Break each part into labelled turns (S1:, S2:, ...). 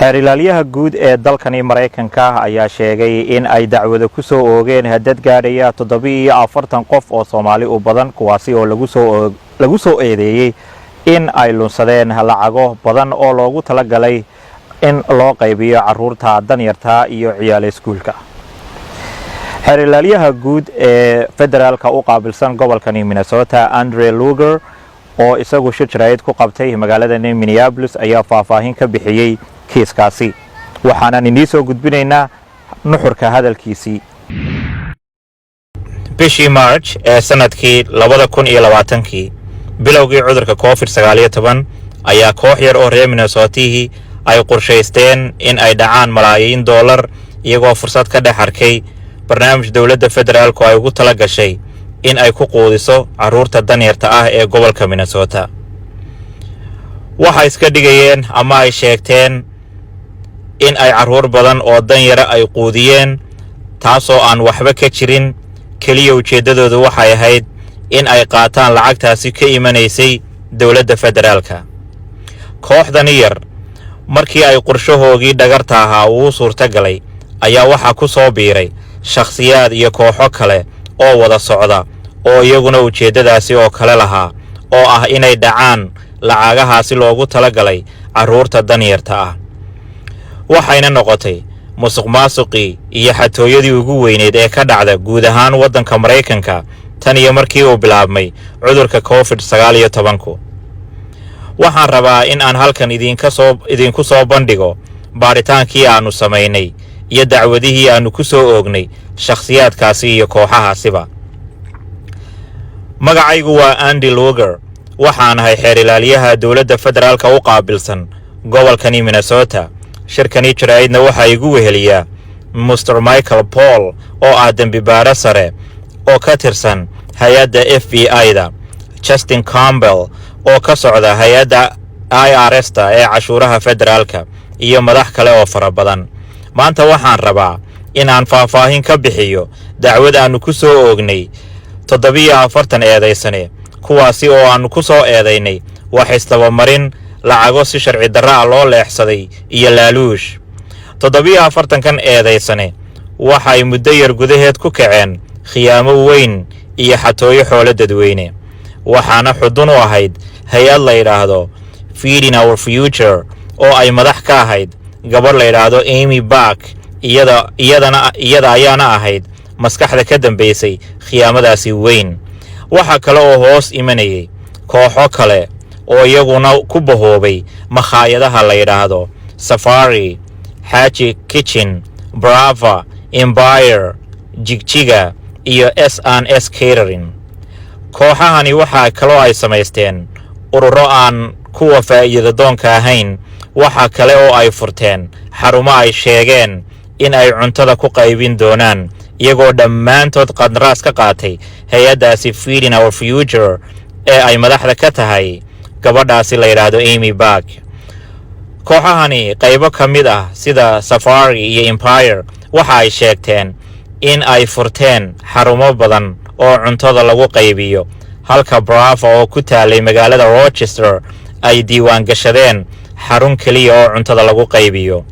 S1: Xeer ilaalyaha guud ee dalkani Maraykanka ayaa sheegay in ay dacwada ku soo oogeen dad gaadhaya 47 qof oo Soomaali u badan, kuwaasi oo lagu soo eedeeyey in ay lunsadeen lacago badan oo loogu talagalay in loo qaybiyo caruurta danyarta iyo ciyaala iskuulka. Xeer ilaalyaha guud ee federaalka u qaabilsan gobolkani Minnesota, Andre Luger, oo isagu shir jaraa'id ku qabtay magaalada Minneapolis, ayaa faahfaahin ka bixiyey kiiskaasi. Waxaanan inii soo gudbinaynaa nuxurka hadalkiisii. Bishii March ee sanadkii 2020-kii, bilowgii cudurka COVID-19, ayaa koox yar oo reer Minnesotihii ay qorshaysteen in ay dhacaan malaayiin doolar, iyagoo fursad ka dhex arkay barnaamij dowladda federaalku ay ugu tala gashay in ay ku quudiso carruurta danyarta ah ee gobolka Minnesota. Waxay iska dhigayeen ama ay sheegteen in ay carruur badan oo danyara ay quudiyeen, taasoo aan waxba ka jirin. Keliya ujeeddadoodu waxay ahayd in ay qaataan lacagtaasi ka imanaysay dowladda federaalka. Kooxdani yar markii ay qorshahoogii dhagarta ahaa uu suurta galay, ayaa waxaa ku soo biiray shakhsiyaad iyo kooxo kale oo wada socda, oo iyaguna ujeeddadaasi oo kale lahaa, oo ah inay dhacaan lacagahaasi loogu talagalay carruurta danyarta ah. Waxayna noqotay musuqmaasuqii iyo xatooyadii ugu weyneyd ee ka dhacda guud ahaan waddanka Maraykanka tan iyo markii uu bilaabmay cudurka COVID-19-ku. Waxaan rabaa in aan halkan idinku soo bandhigo baadhitaankii aannu samaynay iyo dacwadihii aannu ku soo oognay shakhsiyaadkaasi iyo kooxahaasiba. Magacaygu waa Andy Luger. Waxaan ahay xeer ilaalyaha dowladda federaalka u qaabilsan gobolkani Minnesota. Shirkani jaraa'idna waxaa igu weheliyaa Mister Michael Paul, oo ah dembi baare sare oo ka tirsan hay-adda FBI-da, Justin Campbell oo ka socda hay-adda IRS-ta ee cashuuraha federaalka, iyo madax kale oo fara badan. Maanta waxaan rabaa in aan faahfaahin ka bixiyo dacwad aannu ku soo oognay 47 eedaysane, kuwaasi oo aannu ku soo eedaynay wax isdabamarin, lacago si sharci darra ah loo leexsaday iyo laaluush. 47-kan eedaysane waxay muddo yar gudaheed ku kaceen khiyaamo weyn iyo xatooyo xoolo dadweyne, waxaana xudun u ahayd hay-ad la yidhaahdo Feeding Our Future, oo ay madax ka ahayd gabadh la yidhaahdo Amy Bark. Iyada iyadana iyada ayaana ahayd maskaxda ka dambaysay khiyaamadaasi weyn. Waxaa kale oo hoos imanayay kooxo kale oo iyaguna ku bahoobay makhaayadaha la yidhaahdo Safari, Xaaji Kitchen, Brava, Empire, Jigjiga iyo S n S Catering. Kooxahani waxaa kaloo ay samaysteen ururo aan kuwa faa'iidadoonka ahayn. Waxa kale oo ay furteen xarumo ay sheegeen in ay cuntada ku qaybin doonaan, iyagoo dhammaantood qandaraas ka qaatay hay-addaasi Feeding Our Future ee ay madaxda ka tahay gabadhaasi la yidhaahdo Amy Bark. Kooxahani qaybo ka mid ah, sida Safari iyo Empire, waxa ay sheegteen in ay furteen xarumo badan oo cuntada lagu qaybiyo, halka Brava oo ku taalay magaalada Rochester ay diiwaan gashadeen xarun keliya oo cuntada lagu qaybiyo.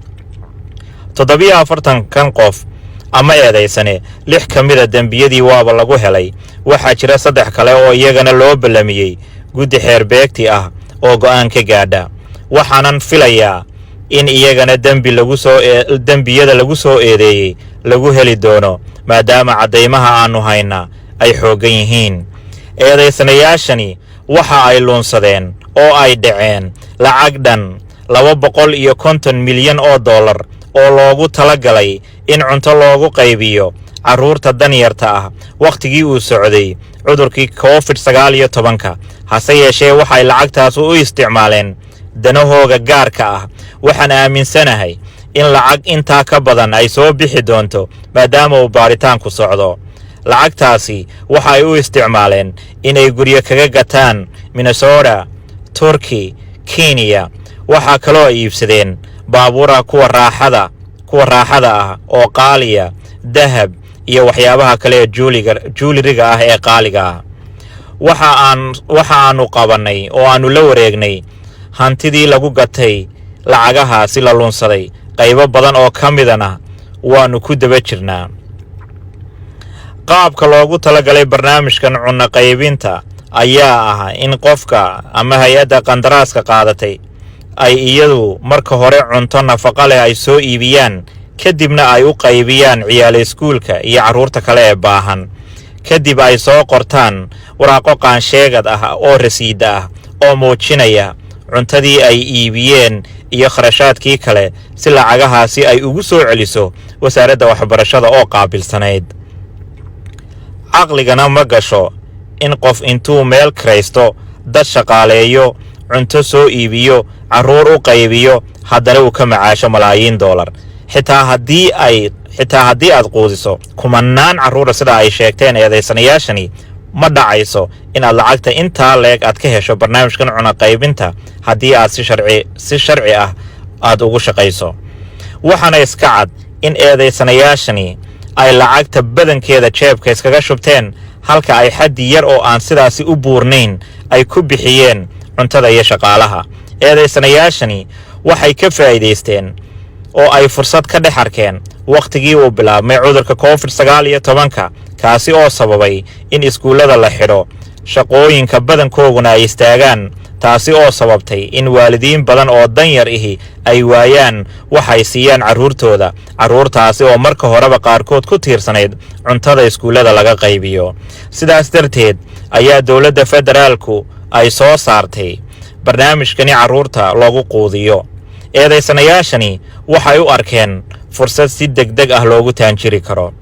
S1: 47-kan qof ama eedaysane, lix ka mida dembiyadii waaba lagu helay. Waxaa jira saddex kale oo iyagana loo ballamiyey guddi xeer beegti ah oo go'aan ka gaadha, waxaanan filayaa in iyagana dembi lagu soo dembiyada lagu soo eedeeyey lagu heli doono, maadaama caddaymaha aannu haynaa ay xooggan yihiin. Eedaysanayaashani waxa ay luunsadeen oo ay dhaceen lacag dhan 250 milyan oo dollar oo loogu tala galay in cunto loogu qaybiyo carruurta danyarta ah wakhtigii uu socday cudurkii COVID-19-ka. Hase yeeshee, waxay lacagtaas u isticmaaleen danahooga gaarka ah. Waxaan aaminsanahay in lacag intaa ka badan ay soo bixi doonto, maadaama uu baaritaanku socdo. Lacagtaasi waxa ay u isticmaaleen inay guryo kaga gataan Minnesota, Turkey, Kenya. Waxaa kaloo ay iibsadeen baabuura kuwa raaxada ah oo qaaliya, dahab iyo waxyaabaha kale ee juuliga jewelry-ga ah ee qaaliga ah. Waxa aanu qabannay oo aannu la wareegnay hantidii lagu gatay. Lacagahaasi la lunsaday qaybo badan oo ka midana waannu ku daba jirnaa. Qaabka loogu talagalay barnaamijkan cunno qaybinta ayaa ah in qofka ama hay-adda qandaraaska qaadatay ay iyadu marka hore cunto nafaqo leh ay soo iibiyaan, kadibna ay u qaybiyaan ciyaala iskuulka iyo carruurta kale ee baahan. Kadib ay soo qortaan waraaqo qaansheegad ah oo rasiida ah oo muujinaya cuntadii ay iibiyeen iyo kharashaadkii kale, si lacagahaasi ay ugu soo celiso wasaaradda waxbarashada oo qaabilsanayd. Caqligana ma gasho in qof intuu meel kiraysto, dad shaqaaleeyo, cunto soo iibiyo, carruur u qaybiyo, haddana uu ka macaasho malaayiin doolar, xitaa haddii aad quudiso kumanaan carruura sida ay sheegteen eedaysanayaashani. Ma dhacayso inaad lacagta intaa leeg aad ka hesho barnaamijkan cunno qaybinta haddii aad si sharci ah aad ugu shaqayso. Waxaana iska cad in eedaysanayaashani ay lacagta badankeeda jeebka iskaga shubteen, halka ay xaddi yar oo aan sidaasi u buurnayn ay ku bixiyeen cuntada iyo shaqaalaha. Eedaysanayaashani waxay ka faa'iidaysteen oo ay fursad ka dhex arkeen wakhtigii uu bilaabmay cudurka COVID-19-ka, kaasi oo sababay in iskuullada la xidho, shaqooyinka badankooguna ay istaagaan, taasi oo sababtay in waalidiin badan oo danyar ihi ay waayaan waxay siiyaan carruurtooda, carruurtaasi oo marka horeba qaarkood ku tiirsanayd cuntada iskuullada laga qaybiyo. Sidaas darteed ayaa dowladda federaalku ay soo saartay barnaamijkani carruurta loogu quudiyo. Eedaysanayaashani waxay u arkeen fursad si degdeg ah loogu taanjiri karo,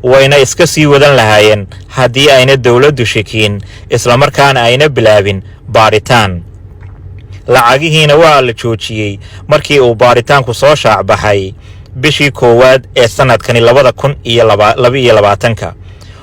S1: wayna iska sii wadan lahaayeen haddii ayna dowladdu shekiin, islamarkaana ayna bilaabin baadhitaan. Lacagihiina waa la joojiyey markii uu baadhitaanku soo shaacbaxay bishii 1aad ee sannadkani 2022-ka.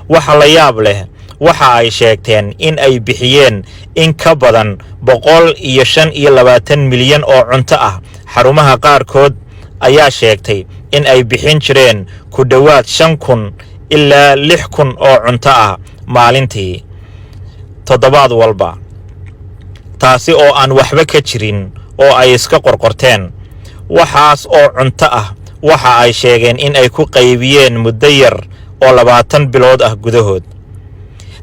S1: Waxa la yaab leh, waxa ay sheegteen in ay bixiyeen in ka badan 125 milyan oo cunto ah. Xarumaha qaarkood ayaa sheegtay in ay bixin jireen ku dhowaad 5000 ilaa 6000 oo cunto ah maalintii, toddobaad walba, taasi oo aan waxba ka jirin oo ay iska qorqorteen. Waxaas oo cunto ah waxa ay sheegeen in ay ku qaybiyeen muddo yar oo 20 bilood ah gudahood.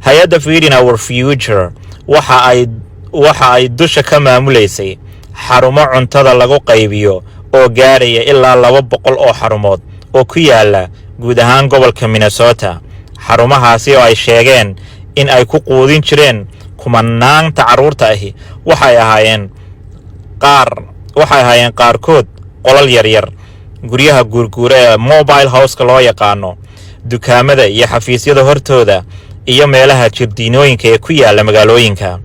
S1: Hay-adda Feeding Our Future waxa ay dusha ka maamulaysay xarumo cuntada lagu qaybiyo oo gaadhaya ilaa 200 oo xarumood oo ku yaala guud ahaan gobolka Minnesota, xarumahaasi oo ay sheegeen in ay ku quudin jireen kumanaanta carruurta ahi. Waxay ahaayeen qaarkood qolal yaryar, guryaha guurguura ee mobile house-ka loo yaqaano, dukaamada iyo xafiisyada hortooda iyo meelaha jirdiinooyinka ee ku yaala magaalooyinka.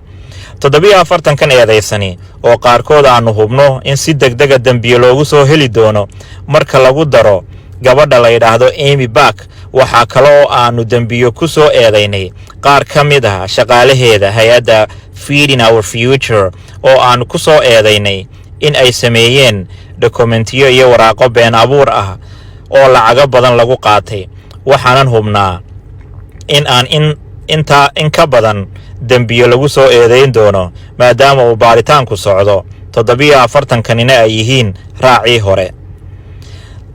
S1: 47-kan eedaysani, oo qaarkood aannu hubno in si degdega dembiye loogu soo heli doono marka lagu daro gabadha la yidhaahdo Amy Bark, waxaa kale oo aannu dembiyo ku soo eedaynay qaar ka mid ah shaqaalaheeda hay-adda Feeding Our Future, oo aannu ku soo eedaynay in ay sameeyeen dokumentiyo iyo waraaqo been abuur ah oo lacago badan lagu qaatay. Waxaanan hubnaa in aan in intaa in ka badan dembiyo lagu soo eedayn doono, maadaama uu baaritaanku socdo, 47-kanina ay yihiin raacii hore.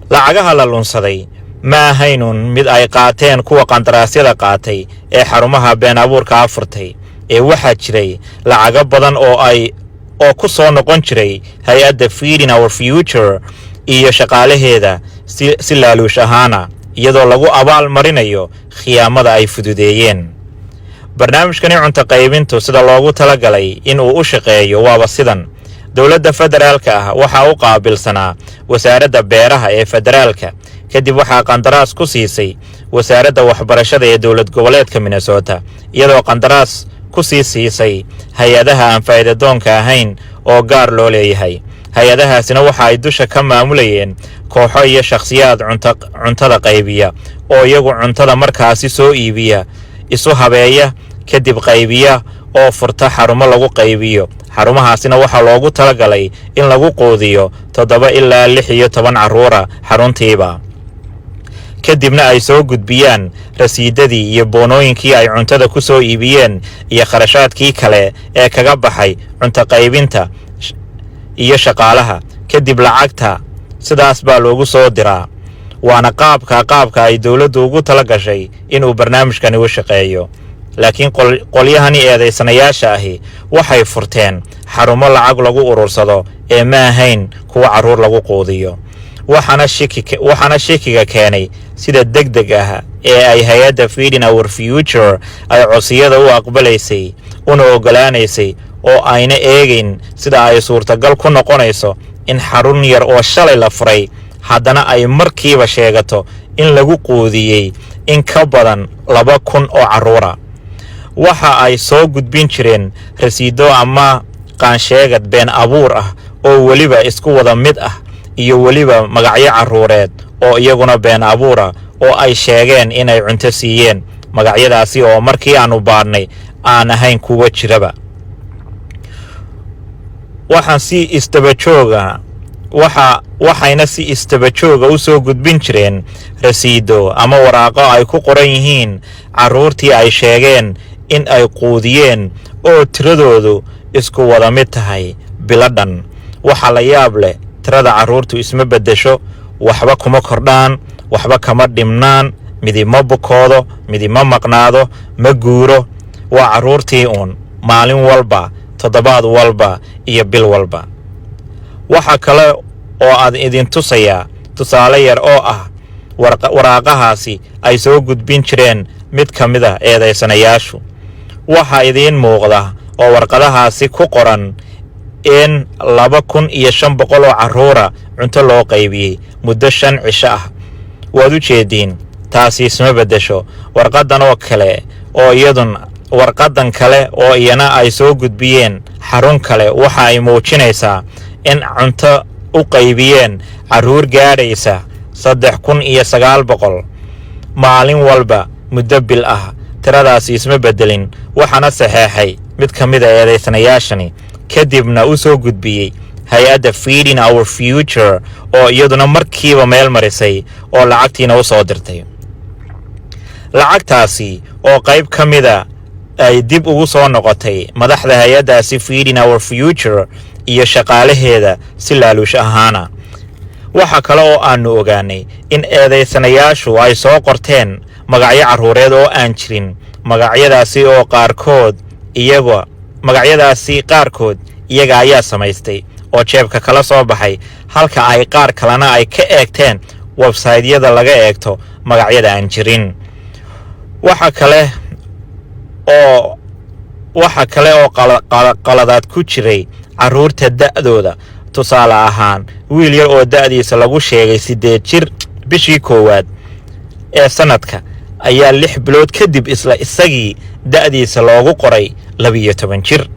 S1: Lacagaha la lunsaday ma ahaynun mid ay qaateen kuwa qandaraasyada qaatay ee xarumaha been abuurka afurtay, ee waxaa jiray lacago badan oo ku soo noqon jiray hay-adda Feeding Our Future iyo shaqaalaheeda si laaluush ahaana, iyadoo lagu abaal marinayo khiyaamada ay fududeeyeen. Barnaamijkani cunto qaybintu sida loogu talagalay in uu u shaqeeyo waaba sidan: dowladda federaalka ah waxaa u qaabilsanaa wasaaradda beeraha ee federaalka. Kadib waxaa qandaraas ku siisay wasaaradda waxbarashada ee dowlad goboleedka Minnesota, iyadoo qandaraas ku sii siisay hay-adaha aan faa'iidadoonka ahayn oo gaar loo leeyahay. Hay-adahaasina waxa ay dusha ka maamulayeen kooxo iyo shakhsiyaad cuntada qaybiya, oo iyagu cuntada markaasi soo iibiya, isu habeeya, kadib qaybiya oo furta xarumo lagu qaybiyo. Xarumahaasina waxaa loogu talagalay in lagu quudiyo 7 ilaa 16 carruura xaruntiiba, kadibna ay soo gudbiyaan rasiidadii iyo boonooyinkii ay cuntada ku soo iibiyeen iyo kharashaadkii kale ee kaga baxay cunto qaybinta iyo shaqaalaha. Kadibna ay soo gudbiyaan waraaqo qaansheegad ah oo Kadib lacagta sidaas baa loogu soo diraa. Waana qaabka ay dowladdu ugu tala gashay inuu barnaamijkani u shaqeeyo. Laakiin qolyahani eedaysanayaasha ahi waxay furteen xarumo lacag lagu urursado ee ma ahayn kuwa carruur lagu quudiyo. Waxaana shakiga keenay sida deg deg ah ee ay hay-adda Feeding Our Future ay codsiyada u aqbalaysay una oggolaanaysay, oo ayna eegayn sida ay suurtagal ku noqonayso in xarun yar oo shalay la furay haddana ay markiiba sheegato in lagu quudiyey in ka badan 2000 oo carruura. Waxa ay soo gudbin jireen rasiido ama qaansheegad been abuur ah oo weliba isku wada mid ah, iyo weliba magacyo carruureed oo iyaguna been abuura oo ay sheegeen inay cunto siiyeen, magacyadaasi oo markii aannu baadhnay aan ahayn kuwa jiraba. Waxaan si isdabajooga waxa waxayna si isdabajooga u soo gudbin jireen rasiido ama waraaqo ay ku qoran yihiin carruurtii ay sheegeen in ay quudiyeen oo tiradoodu isku wada mid tahay bilo dhan. Waxaa la yaab leh, tirada carruurtu isma beddesho, waxba kuma kordhaan, waxba kama dhimnaan, midi ma bukoodo, midi ma maqnaado, ma guuro. Waa carruurtii uun, maalin walba, toddobaad walba iyo bil walba. Waxa kale oo aad idin tusayaa tusaale yar oo ah waraaqahaasi ay soo gudbin jireen mid ka mid a eedaysanayaashu. Waxaa idiin muuqda oo warqadahaasi ku qoran in 2500 oo carruura cunto loo qaybiyey muddo 5 cisho ah. Waad u jeediin, taasi isma beddesho. Warqaddan oo kale oo iyadun warqaddan kale oo iyana ay soo gudbiyeen xarun kale waxa ay muujinaysaa in cunto u qaybiyeen carruur gaadhaysa 3900 maalin walba muddo bil ah. Tiradaasi isma beddelin, waxaana saxeexay mid ka mid a eedaysanayaashani, kadibna u soo gudbiyey hay-adda Feeding Our Future oo iyaduna markiiba meel marisay oo lacagtiina u soo dirtay. Lacagtaasi oo qayb ka mida ay dib ugu soo noqotay madaxda hay-addaasi Feeding Our Future iyo shaqaalaheeda si laaluush ahaana. Waxa kale oo aannu ogaanay in eedaysanayaashu ay soo qorteen magacyo carruureed oo aan jirin, magacyadaasi qaarkood iyaga ayaa samaystay oo jeebka kala soo baxay, halka ay qaar kalena ay ka eegteen websaytyada laga eegto magacyada aan jirin. Waxa kale oo qaladaad ku jiray carruurta da'dooda. Tusaale ahaan, wiil yar oo da'diisa lagu sheegay 8 jir bishii koowaad ee sannadka ayaa 6 bilood kadib isla isagii da'diisa loogu qoray 12 jir.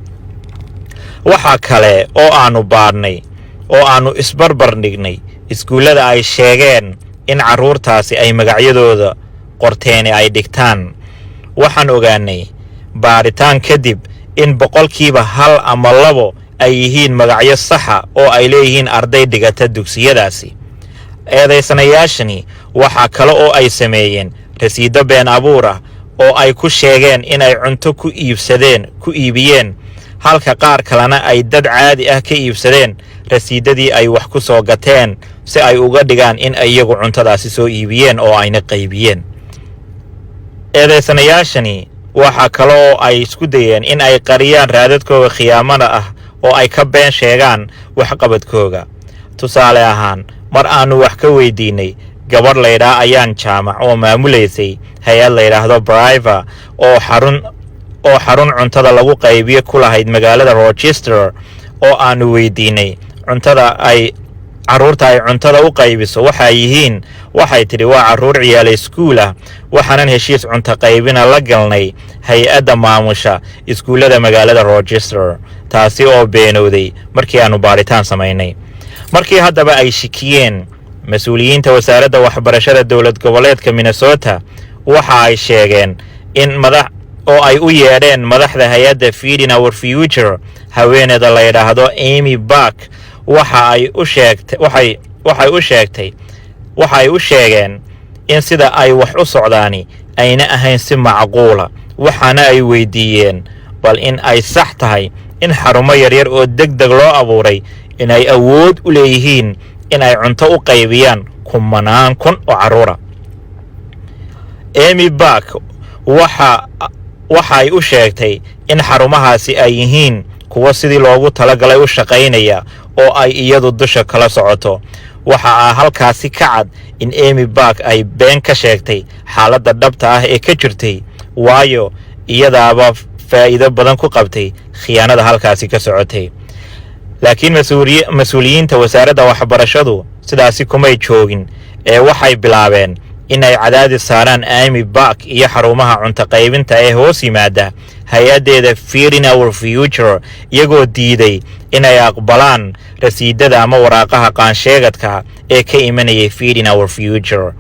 S1: Waxaa kale oo aannu baadhnay oo aannu isbarbar dhignay iskuullada ay sheegeen in carruurtaasi ay magacyadooda qorteeni ay dhigtaan. Waxaan ogaanay baadhitaan kadib in 1% ama 2 ay yihiin magacyo saxa oo ay leeyihiin arday dhigata dugsiyadaasi. Eedaysanayaashani waxaa kale oo ay sameeyeen rasiido been abuur ah oo ay ku sheegeen inay cunto ku iibsadeen, ku iibiyeen, halka qaar kalena ay dad caadi ah ka iibsadeen rasiidadii ay wax ku soo gateen, si ay uga dhigaan in iyagu cuntadaasi soo iibiyeen oo ayna qaybiyeen. Eedaysanayaashani waxaa kale oo ay isku dayeen in ay qariyaan raadadkooga khiyaamada ah oo ay ka been sheegaan waxqabadkooga. Tusaale ahaan, mar aannu wax ka weydiinay gabadh laydhaa Ayaan Jaamac oo maamulaysay hay-ad layidhaahdo Briver oo xarun cuntada lagu qaybiyo ku lahayd magaalada Rochester, oo aannu weydiinay cuntada ay carruurta ay cuntada u qaybiso waxay yihiin, waxay tidhi: "Waa carruur ciyaala iskuul ah, waxaanan heshiis cunto qaybina la galnay hay-adda maamusha iskuullada magaalada Rochester," taasi oo beenowday markii aannu baadhitaan samaynay. Markii haddaba ay shikiyeen mas-uuliyiinta wasaaradda waxbarashada dowlad goboleedka Minnesota, waxa ay sheegeen in madax oo ay u yeedheen madaxda hay-adda Feeding Our Future, haweeneyda la yidhaahdo Amy Bark. Waxa ay u sheegtay waxay waxay u sheegtay waxa ay u sheegeen in sida ay wax u socdaani ayna ahayn si macquula, waxaana ay weydiiyeen bal in ay sax tahay in xarumo yaryar oo deg deg loo abuuray in ay awood u leeyihiin in ay cunto u qaybiyaan kumanaan kun oo carruura. Aimee Bock waxa ay u sheegtay in xarumahaasi ay yihiin kuwo sidii loogu talagalay u shaqaynaya oo ay iyadu dusha kala socoto. Waxa ah halkaasi ka cad in Aimee Bock ay been ka sheegtay xaaladda dhabta ah ee ka jirtay, waayo iyadaaba faa'iido badan ku qabtay khiyaanada halkaasi ka socotay. Laakiin mas-uuliyiinta wasaaradda waxbarashadu sidaasi kumay joogin ee waxay bilaabeen in ay cadaadis saaraan Aimee Bock iyo xarumaha cunto qaybinta ee hoos yimaada hay-addeeda Feeding Our Future, iyagoo diiday inay aqbalaan rasiidada ama waraaqaha qaansheegadka ee ka imanayay Feeding Our Future.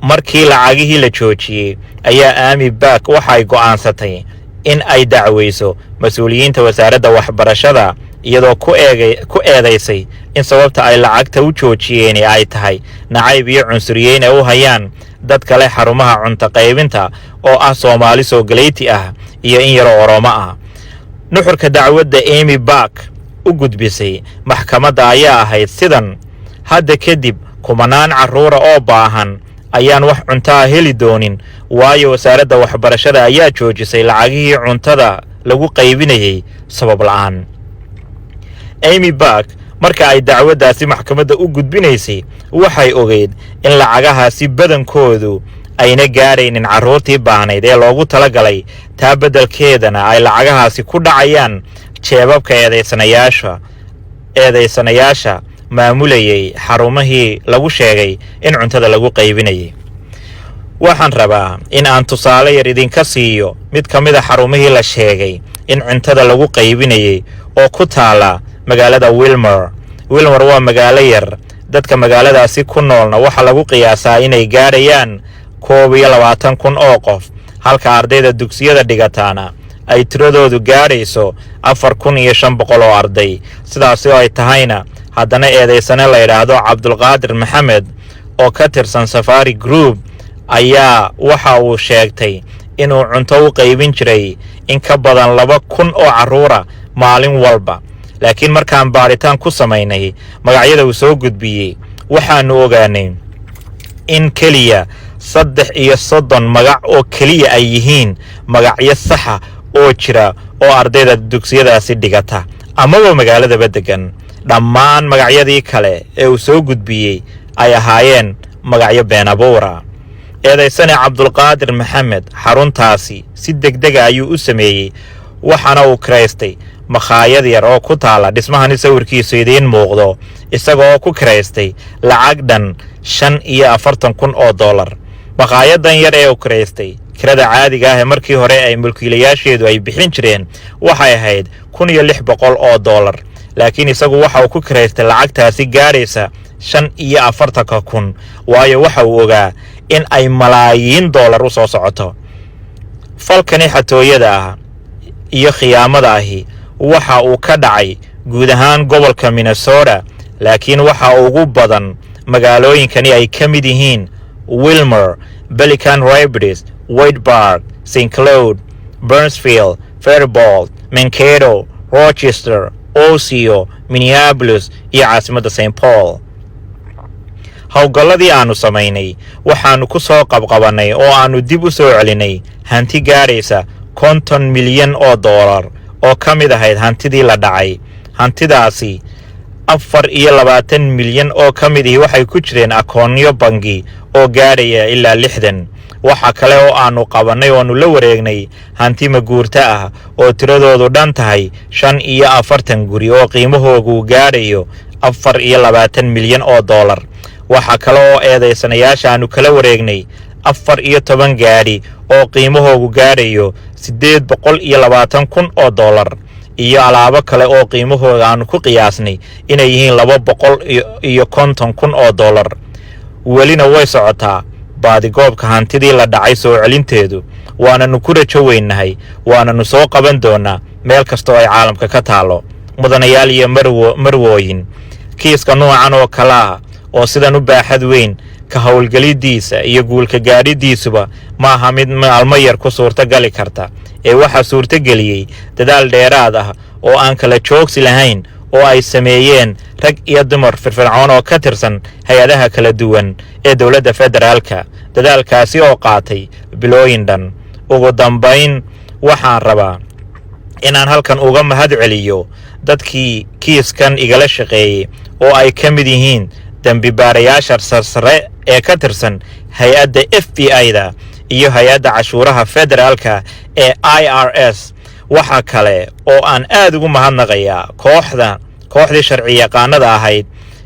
S1: Markii lacagihii la joojiyey ayaa Aimee Bock waxay go'aansatay in ay dacweyso mas-uuliyiinta wasaaradda waxbarashada, iyadoo ku eedaysay in sababta ay lacagta u joojiyeen ay tahay nacayb iyo cunsuriyeyn ay u hayaan dadka leh xarumaha cunto qaybinta oo ah Soomaali soo galeyti ah iyo in yaroo Oromo ah. Nuxurka dacwadda Aimee Bock u gudbisay maxkamadda ayaa ahayd sidan: hadda kadib kumanaan carruura oo baahan ayaan wax cunto ah heli doonin, waayo wasaaradda waxbarashada ayaa joojisay lacagihii cuntada lagu qaybinayay sabab la'aan. Aimee Bock marka ay dacwaddaasi maxkamadda u gudbinaysay waxay ogeyd in lacagahaasi badankoodu ayna gaadhaynin carruurtii baahnayd ee loogu talagalay, taa beddelkeedana ay lacagahaasi ku dhacayaan jeebabka eedaysanayaasha maamulayay xarumihii lagu sheegay in cuntada lagu qaybinayay. Waxaan rabaa in aan tusaale yar idinka siiyo mid ka mid a xarumihii la sheegay in cuntada lagu qaybinayay oo ku taala magaalada Willmar. Willmar waa magaalo yar. Dadka magaaladaasi ku noolna waxaa lagu qiyaasaa inay gaadhayaan 21,000 oo qof, halka ardayda dugsiyada dhigataana ay tiradoodu gaadhayso 4,500 oo arday. Sidaasi oo ay tahayna, haddana eedaysane la yidhaahdo Cabdulqaadir Maxamed oo ka tirsan Safari Group ayaa waxa uu sheegtay inuu cunto u qaybin jiray in ka badan 2,000 oo carruura maalin walba. Laakiin markaan baadhitaan ku samaynay magacyada uu soo gudbiyey, waxaannu ogaanay in keliya 33 magac oo keliya ay yihiin magacyo saxa oo jira oo ardayda dugsiyadaasi dhigata amaba magaaladaba degan. Dhammaan magacyadii kale ee uu soo gudbiyey ay ahaayeen magacyo been abuura. Eedaysane Cabdulqaadir Maxamed xaruntaasi si degdega ayuu u sameeyey, waxaana uu kiraystay makhaayad yar oo ku taala dhismahani sawirkiisu idiin muuqdo, isagoo ku kiraystay lacag dhan 45,000 oo dollar. Makkhaayadan yar ee uu kiraystay, kirada caadiga ah ee markii hore ay mulkiilayaasheedu ay bixin jireen waxay ahayd 1,600 oo dollar, laakiin isagu waxa uu ku kiraystay lacagtaasi gaadhaysa 45,000, waayo waxa uu ogaa in ay malaayiin dollar u soo socoto. Falkani xatooyada ah iyo khiyaamada ahi waxa uu ka dhacay guud ahaan gobolka Minnesota, laakiin waxa ugu badan magaalooyinkani ay ka mid yihiin Willmar, Pelican Rapids, Waite Park, St. Cloud, Burnsville, Faribault, Mankato, Rochester, Osseo, Minneapolis iyo caasimadda St. Paul. Howlgalladii aannu samaynay waxaannu ku soo qabqabannay oo aannu dib u soo celinay hanti gaadhaysa 50 milyan oo dollar oo ka mid ahayd hantidii la dhacay. Hantidaasi 24 milyan oo ka mid ihi waxay ku jireen akoonyo bangi oo gaadhaya ilaa 60. Waxa kale oo aannu qabannay oo aannu la wareegnay hanti maguurto ah oo tiradoodu dhan tahay 45 guri oo qiimahoogu gaadhayo 24 milyan oo dollar. Waxa kale oo eedaysanayaasha aannu kala wareegnay 14 gaadhi oo qiimahoogu gaadhayo 820,000 oo dollar iyo alaabo kale oo qiimahooda aanu ku qiyaasnay inay yihiin 250,000 oo dollar. Welina way socotaa baadigoobka hantidii la dhacay soo celinteedu, waananu ku rajo weynnahay, waananu soo qaban doonaa meel kasta oo ay caalamka ka taallo. Mudanayaal iyo marwooyin, kiiska noocan oo kale ah oo sidan u baaxad weyn ka howlgelidiisa iyo guulka gaadhidiisuba ma aha mid maalmo yar ku suurto gali karta, ee waxaa suurtogeliyey dadaal dheeraad ah oo aan kala joogsi lahayn. Oo ay sameeyeen rag iyo dumar firfircoon oo ka tirsan hay-adaha kala duwan ee dowladda federaalka, dadaalkaasi oo qaatay bilooyin dhan. Ugu dambayn, waxaan rabaa inaan halkan uga mahad celiyo dadkii kiiskan igala shaqeeyey, oo ay ka mid yihiin dembi baarayaasha sarsare ee ka tirsan hay-adda FBI-da iyo hay-adda cashuuraha federaalka ee IRS. Waxa kale oo aan aad ugu mahadnaqayaa kooxdii sharci yaqaanada ahayd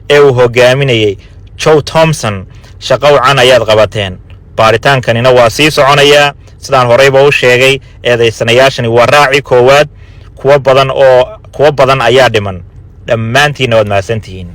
S1: ee uu hogaaminayey Joe Thompson. Shaqo wacan ayaad qabateen. Baaritaankanina waa sii soconayaa. Sidaan horeyba u sheegay, eedaysanayaashani waa raacii koowaad. Kuwo badan oo kuwo badan ayaa dhiman. Dhammaantiinna waad mahadsantihiin.